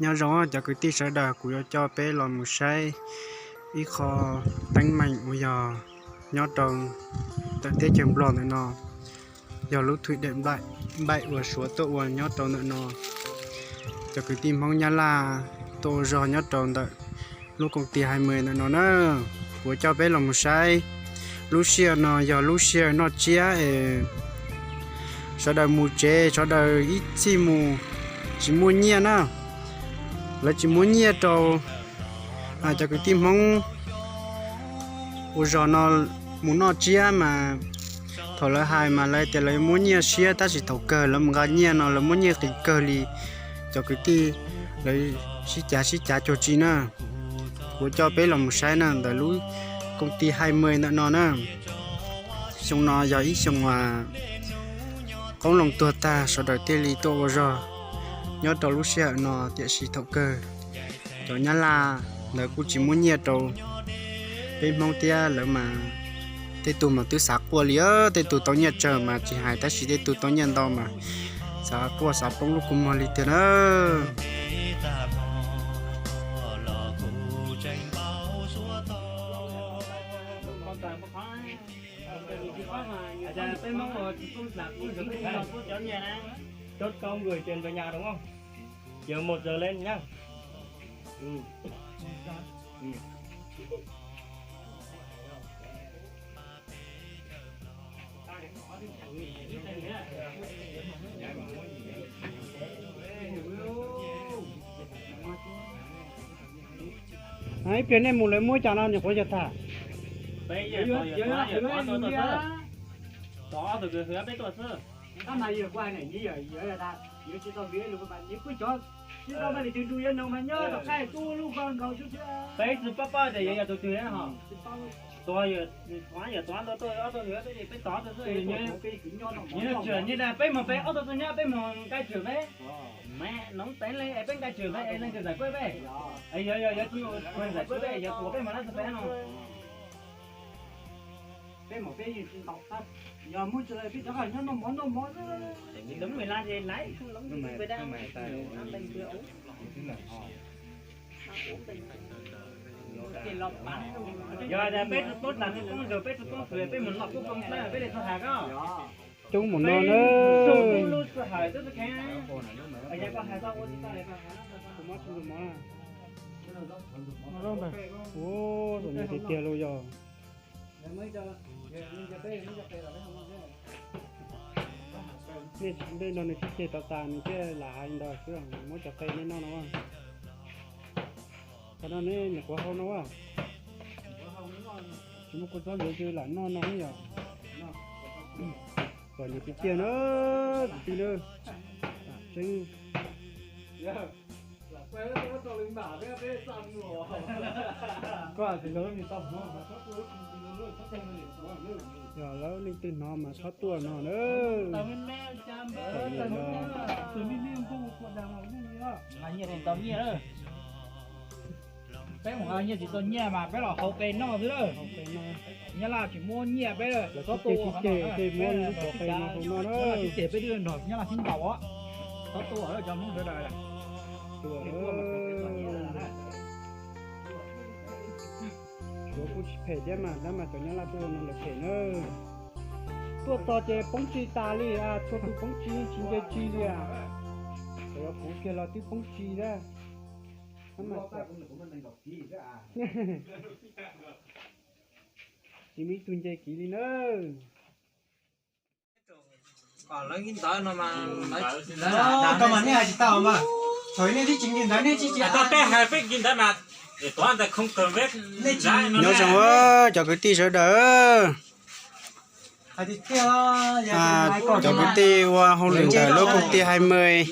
Nyob zoo cov kwv tij sawv daws, kuv yuav coj peb los mus saib ib qho teeb meem uas yog nyob rau ntawm teb chaws Nplog ntawm no, yog lub thwm dam npaim uas Suav tuaj ua nyob rau ntawm no. Cov kwv tij Hmoob Nyab Laj tuaj ua zog nyob rau ntawm lub koom ti Hai Mws ntawm no na. Kuv coj peb los mus saib, lub sij hawm no yog lub sij hawm noj tsiab es sawv daws mus tsev, sawv daws ib txhij mus tsis muaj nyiaj na. Lawv tsis muab nyiaj rau cov kwv tij Hmoob ua zog no mus noj tsiab mas thaum lawv hais mas lawv tias lawv muab nyiaj siab, tab sis thaum kawg lawv mus nqa nyiaj no lawv muab nyiaj qis kawg li. Cov kwv tij lawv sib cav sib cav cuag tsi na. Kuv coj peb los mus saib na ntawm lub koom ti Hai Mws ntawm no na. Xyoo no yog ib xyoo qoob loo tuag tag, sawv daws thiaj li tuaj ua zog nyob rau lub sij hawm no, tiam sis thaum kawg cov Nyab Laj ntawd kuj tsis muab nyiaj rau peb Hmoob thiab, lawv mas tej tug mas twb xav quaj li, tej tug tau nyiaj tsawg mas tsis hais, tab sis tej tug tau nyiaj ntau mas xav quaj xav poob lub kua muag li tiag na. Peb Hmoob ua tsis poob xav poob, peb Hmoob cov nyiaj na. Chốt công gửi tiền về nhà đúng không? Chiều một giờ lên nhá. Ừ. Ừ. Ib pliag nej mus lawv muab cov no nyuam qhuav yog tham. Peb tsis paub paub tias yuav yog tus twg ho. Tua yog tuav ntau tuaj ob tug, peb tov xwb. Nyias tsuam nyias dag, peb mus peb ob tug tuaj nyob, peb mus nqaij tsuam peb. Maiv noob teev li es peb nqaij tsuam peb es leej twg giải quyết peb? Es yog yog yog tsis muaj giải quyết peb, yog tua peb mas leej twg peb no? Peb mus peb yeej tsis tau, yog muaj tsis peb rov qab nyob noj mov noj mov. Yog peb tsis poob tas tsis poob zus, peb tsis poob xwm, peb mus noj pub poob xwb, peb li txog hais koj. Coob mus no na. Lub sij hawm twb tsis kheev. Ua tsis tau li. Ua, txom nyem tiag tiag los yog. Nej tsis, nej nrog nws sib ceg tau tas nws thiaj lam hais li ntawd xwb, muab cov qe nej noj no. Qhov no ne nyuam qhuav hau no a. Tsis muaj kua txob ntxuav ces lam noj no yom. Txom nyem tiag tiag na, kwv tij na. Tseeb. Yog lawv leej twg hnov mas txhob tuaj no na. Txom nyem no. Peb mus nqa nyiaj tsis tau nyiaj mas peb los hau qe noj xwb lawm. Nyab Laj tsis muab nyiaj peb, txhob tuaj ua qhov no, peb los sib cav, Nyab Laj sib ceg peb twb nrog Nyab Laj sib ntaus os. Txhob tuaj cov Hmoob sawv daws. Suav kuj tsis phem thiab mas, tab mas cov Nyab Laj tuaj no lawv phem na. Tuaj txog ces poob tsis tas li, txhua tus poob tsis, tsis nce tsis li. Txawm yog kuv kiag los twb poob tsis thiab. Tsis muaj ib tug nce kiv li na. Nyob zoo cov kwv tij sawv daws. Cov kwv tij ua hauj lwm ntawm lub koom tij Hai Mws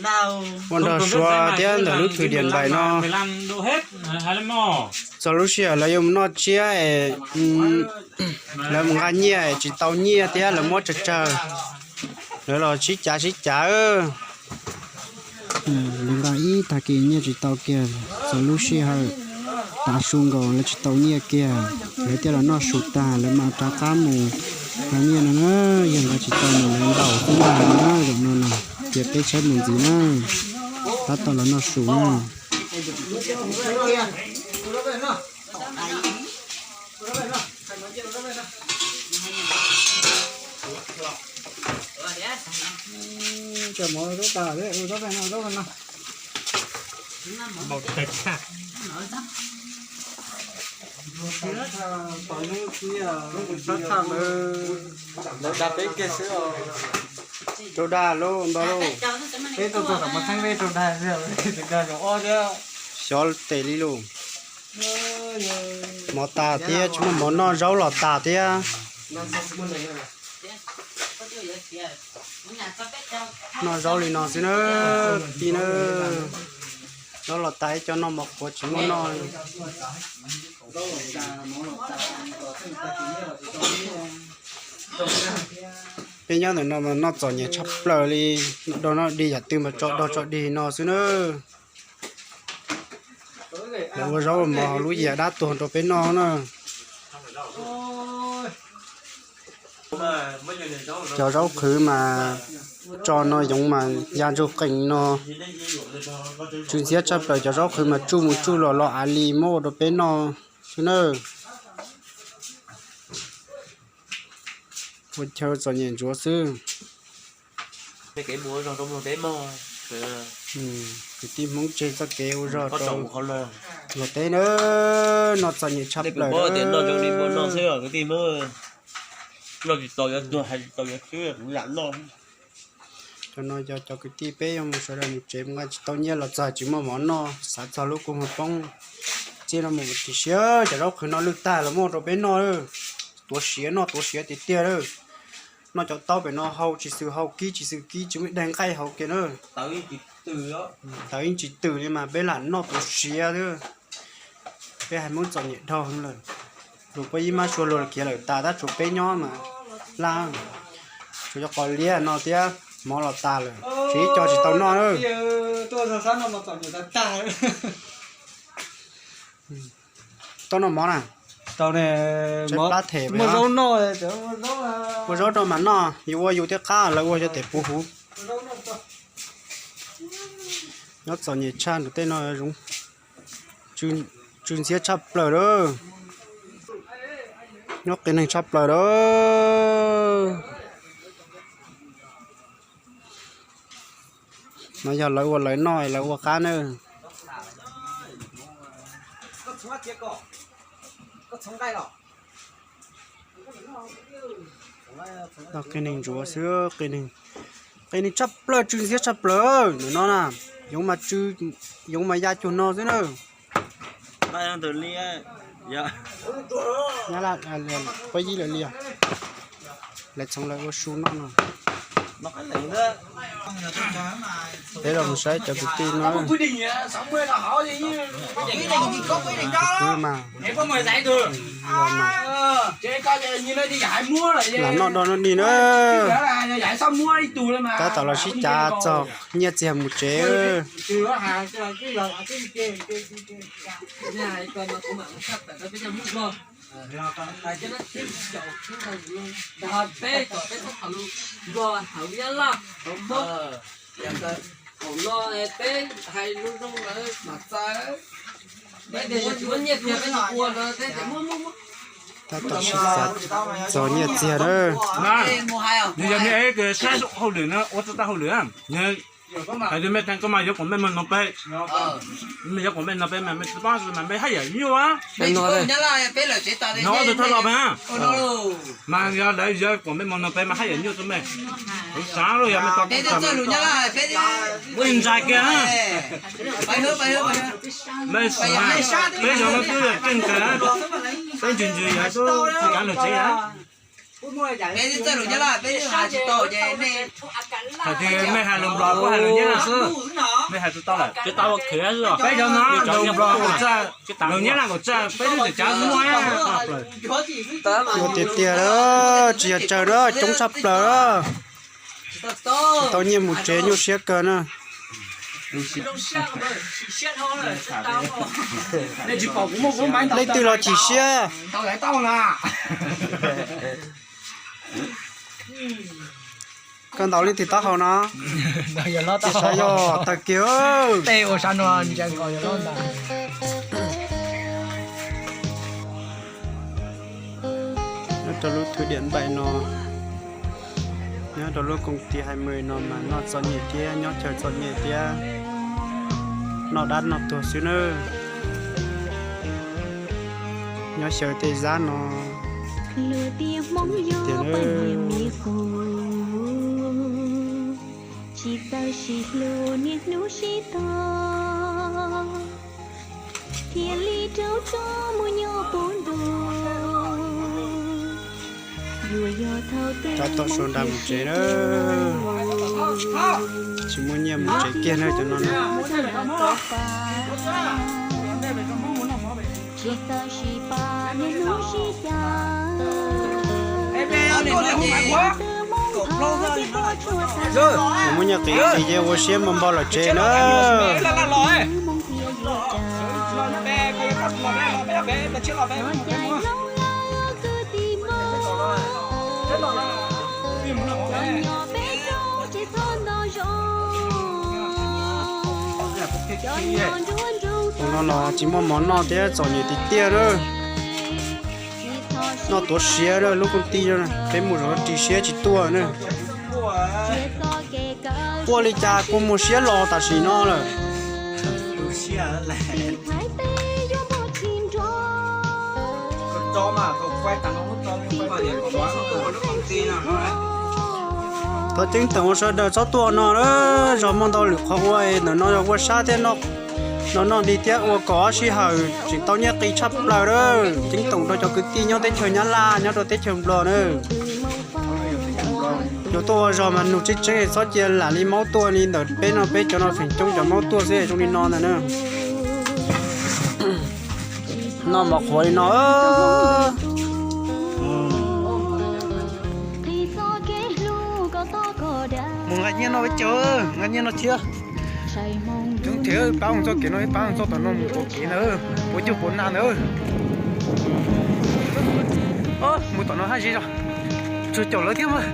ua nrog Suav thiab ntawm lub thwm diam npaim no. Txog lub sij hawm lawv yuav mus noj tsiab es lawv mus nqa nyiaj es tsis tau nyiaj thiab lawv muab tsawg tsawg, lawv los sib cav sib cav. Lawv nqa ib tag kis nyiaj tsis tau kiag, txog lub sij hawm tav su nkaus lawv tsis tau nyiaj kiag, lawv thiaj los noj su tag lawv mam rov qab mus nqa nyiaj no na. Yog lawv tsis tau mus lawv ntaus xwb na, zaum no na, cia peb saib mus ntxiv na, tab tom los noj su na. Cov mov rau tas, ua rau no, rau no. Lawv dag peb kiag xwb os. Rau dag lauj, npawg lauj. Peb tuaj txog tom Pov Txheeb peb rau dag xwb, tsis dag zoo ob thiab. Xyov tes li lauj. Mov tas thiab, tsis muaj mov noj, zaub los tas thiab. Noj zaub li no xwb na, tij na. Zaub los tas ib co, noj mov qhuav tsis muaj noj. Peb nyob ntawm no mas noj txom nyem tshaj plaws li, noj dog noj dig yam twg mas tso dog tso dig no xwb na. Lawv ua zaub ua mov hauv lub yias dab tuag rau peb noj na. Cov zaub qhwv mas tso no yoov mas ya ntsug qees no. Tsw ntxhiab tshaj plaws, cov zaub qhwv mas tsuj mus tsuj los los av li muab ua rau peb noj xwb na. Ua chaw txom nyem ntsuav xwb. Kwv tij Hmoob tseg txoj kev ua zog rau luag teb na, noj txom nyem tshaj plaws. Cov no yog cov kwv tij peb yuav mus sawv daws mus tsev mus nqa tsis tau nyiaj los txog tsis muaj mov noj, xav txog lub kua muag poob. Txij no mus chim siab cov zaub qhwv no lwj tag los muab rau peb noj, tuav siav noj tuav siav tiag tiag lawm. Noj cov taub pem no hau tsis xwm hau, kib tsis xwm kib, tsis muaj ib daig nqaij hauv kiag na. Taws yeej tsis twm li mas peb lam noj tuav siav xwb. Peb hais Hmoob txom nyem dhau heev lawm. Luag puab ib mab sua luag khiav lawm tas, tab tsuas peb nyob mas laj. Tsuas yog qos liab no thiab mov los tas lawm, tsis ib co tsis tau noj na. Tau noj mov na. Plab them, ua zaub rau mas noj, yus ua yus thiab qab, lawv ua xyov tes puv huv. Nyob txom nyem tshaj nram tej no zoo, tsw ntxhiab tshaj plaws lawm. Nyob qias neeg tshaj plaws lawm. No yog lawv ua lawv noj, lawv ua qab na. Qias neeg ntsuav xwb, qias neeg tshaj plaws, tsw ntxhiab tshaj plaws ntawm no na. Yoov mas tsw, yoov mas ya cuag no xwb na. Nyab Laj, Pab Yib lawv li os. Lawv txhoov lawv ua su noj no. Peb los mus saib cov kwv tij no. Kwv mas, lam noj dog noj dig na. Tab tom los sib cav txog nyiaj txiag mus tsev. Tab tom sib cav txog nyiaj txiag na. Nws yog mej ev kws saib hauj lwm na, ua tau tau hauj lwm na. Hais rau mej teev koj mas yuav kom mej moog noog peb, mej yuav kom mej noog peb mas mej tsi paab mas mej haj yam nyuaj. Nov ob tug thawj los mas, mas yog lawv yuav kom mej moog noog peb mas haj yam nyuaj rau mej. Kuv xaav lug yog mej tau, mej ntshai kiag. Mej xaav, peb yog no twb yog keej kawg, peb ntsws ntsws yog tub tsis kav lug tsev yom. Hais tias mej hais lus Nplog kuv hais lus Nyab Laj xwb, mej hais tsis tau lawm. Peb cov no lus Nplog kuj txawj, lus Nyab Laj kuj txawj, peb twb tsis cav muaj. Tiag tiag, tsis yog tsawg na, coob tshaj plaws na. Tau nyiaj mus tsev nyuaj siab kawg na. Leej twg los chim siab. Koj ntaus leej twg taub hau no? Sav yog tawg kiag. Nyob rau lub thwv diam npaim no, nyob rau lub koom tim hais mus no mas noj txom nyem thiab nyob chaw txom nyem thiab, noj dab noj tuag xwb nawb. Nyob xyaw tej zab no tiag nawb. Tsis txawj sib hlub niaj hnub sib tog, thiaj li raug tso mus nyob puag ntua. Yuav yog thaum twg cov tom sau nra mus tsev na, tsis muaj nyiaj mus tsev kiag na cov no na. Tsis txawj sib pab niaj hnub sib cav, muaj nyiaj qiv ces ua siab npau npau lawm tsev na. Tus no los tsis muaj mov noj thiab txom nyem tiag tiag na. Noj tuav siab lawm lub koom tij no, peb mus zov ris siab tsis tuaj na. Quaj li cas kua muag siab los tam sim no lawm. Thov ceeb toom ua sawv daws txhob tuaj no, zos muaj ntau lwm qhov ua, ntawm no yog ua sab thiab, no noj dig thiab ua kom ob sij hawm tseem tau nyiaj qiv tshaj plaws na. Ceeb toom rau cov kwv tij nyob teb chaws Nyab Laj nyob rau teb chaws Nplog na. Yuav tuaj ua zog mas nug tseeb tseeb, txhob cia lam li Maub tuaj li ntawm peb no, peb cov no feem coob cov Maub tuaj xwb zoo li no ntag na. Noj mov qhuav li no. Mus nqa nyiaj no peb caug, nqa nyiaj no thiab. Coob thiab, pab mus txoj kev no, pab mus txoj tom no mus puas kev ntawd, puas cuag puas na ntawd. Mus tom no haj zeb zog, tsuag caum lawv thiab mas.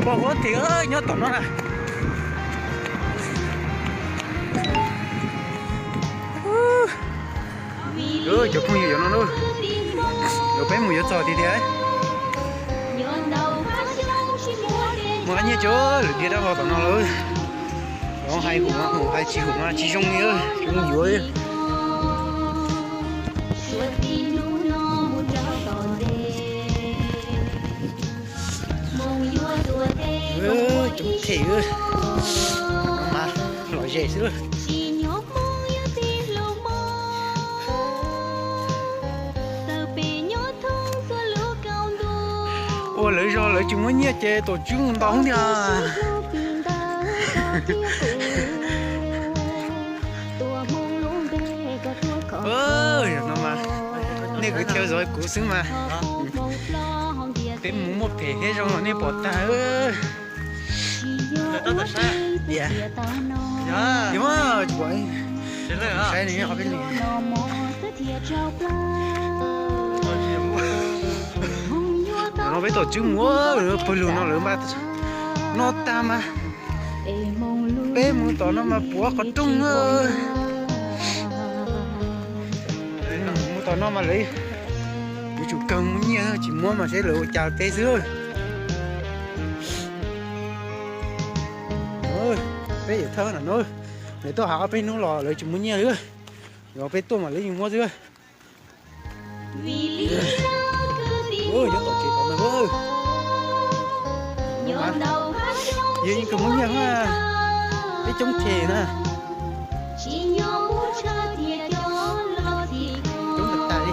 Pom huab tim nyob tom no na. Cov phooj ywg, yuav no na, yuav peb mus yuav txog tiag tiag. Mus nqa nyiaj cov lwm tiag dab vog tom no lawm. Hais hum hum hais tsis hum mas tsis zoo li, zoo yuav. Coob them, mas lom zem xwb. Ua lawv zog lawv tsis muaj nyiaj ces tom tswb mus ntaus thiab. Nej kwv thiaj zov kuv xwb mas. Peb mus muaj phem thiab zoo los nej pom tag. Saib nws qhov peb li. No peb tom tswb mus, pawg lug no lawv npaj noj tag mas peb mus tom no mas puav qhov rooj. Mus tom no mas lawv yuav tsum kawg muaj nyiaj, tsis muaj mas seb lawv ua cas peb xwb. Peb yawm thawj na, lawv tuaj hais ob peb hnub los lawv tsis muaj nyiaj li. Yog peb tuaj mas lawv yeej muab xwb. Yuav tom tsev tom ntawd, yog yeej kawg muaj nyiaj, peb coob them na. Coob tas tas li.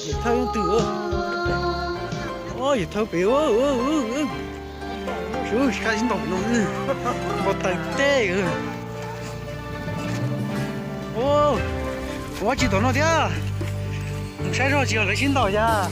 Yawm thawj leej twg? Yawm thawj pem. Sub, sab sib ntaus no, npau taws teb. Ua tsis tom no thiab. Mus saib zog tsis yog lawv sib ntaus yas.